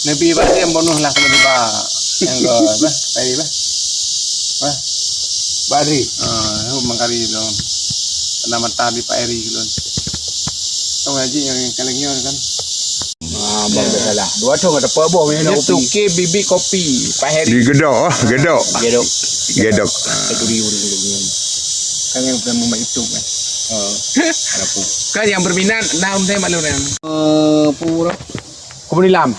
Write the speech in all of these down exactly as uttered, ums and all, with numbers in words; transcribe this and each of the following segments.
Nabi Ibrahim bonus lah kena tiba. Yang ke apa? Tadi apa? Apa? Badri. Ah, itu mangkari tu. Pernah mata di Pak Eri dulu. Tahu haji yang kalian kan? Ah, bang dah salah. Dua tu ada apa boh ni? Itu ke bibit kopi. Pak Heri. Di Gedok, ah, Gedok. Gedok. Gedok. Satu ribu dulu. Kan yang pernah membuat itu kan. Oh. Kan yang berminat enam saya maklum kan. Eh, pura. Kebun Ilam.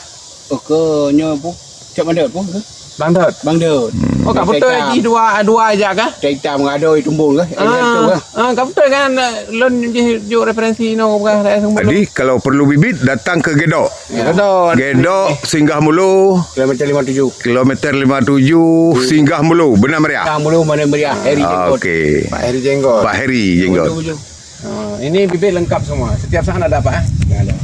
Oh, ke nyo pu? Cak Bang Dot pu ke? Bang Dot. Bang Dot. Oh, ka beutôi jih dua, dua aja kah? Cerita mengadoi tumbul ke? Ah, ah, ka beutôi kan, lôn jih juk referensi inoe bukan daerah Sumber. Jadi, kalau perlu bibit, datang ke Gedok. Ya. Gedok. Gedok, singgah mulu. Kilometer lima tujuh. Kilometer lima tujuh, singgah mulu. Benar meriah. Singgah mulu mana meriah. Heri Jenggot. Okey. Pak Heri Jenggot. Pak Heri Jenggot. Betul, betul. Ah, ini bibit lengkap semua. Setiap saat ada apa, eh? Ada.